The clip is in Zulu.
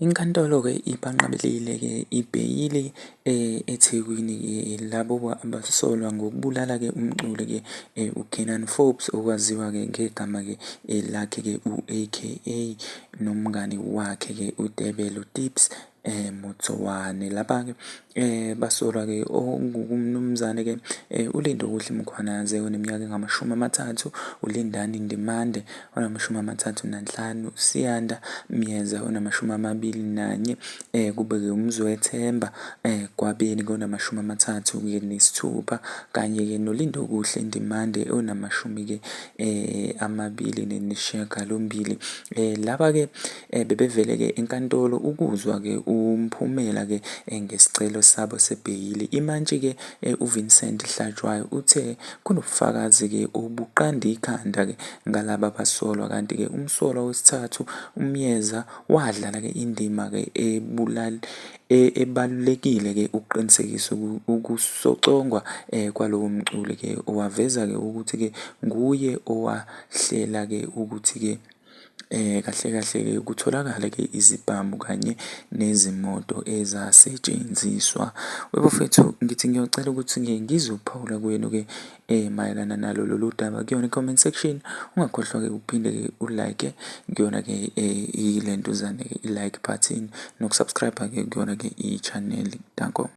Inkantolo-ke ibanqabelile-ke ibheyili eThekwini-ke labo abasolwa ngokubulala-ke umculi-ke uKiernan Forbes okwaziwa-ke ngegama-ke lakhe-ke u-AKA nomngani wakhe-ke uTebello Tibbs Motsoane. Laba-ke basolwa-ke okunguMnumzane-ke uLindokuhle Mkhwanazi oneminyaka engamashumi 30, uLindani Ndimande onamashumi 35, uSiyanda Myeza onamashumi 21, kube-ke uMzwethemba Gwabeni onamashumi 36, kanye-ke noLindokuhle Ndimande onamashumi-ke 28. Laba-ke bebevele-ke enkantolo ukuzwa-ke umphumela-ke ngesicelo sabo sebheyili. Imantshi-ke uVincent Hlatshwayo uthe kunobufakazi-ke obuqanda ikhanda-ke ngalaba basolwa, kanti-ke umsolwa wesithathu uMyeza wadlala-ke indima-ke ebalulekile-ke ukuqinisekisa ukusocongwa kwalowo mculi-ke waveza-ke ukuthi-ke nguye owahlela-ke ukuthi-ke kahle kahle-ke kutholakale-ke izibhamu kanye nezimoto ezasetshenziswa. Webafowethu, ngithi ngiyocela ukuthi-ke ngizwe ukuphawula kwenu-ke mayelana nalo lolu daba kuyona i-comment section. Ungakhohlwa-ke ukuphinde-ke u-like kuyona-ke ilentuzane-ke i-like button noku-subscribe-ke kuyona-ke i-channel. Danko.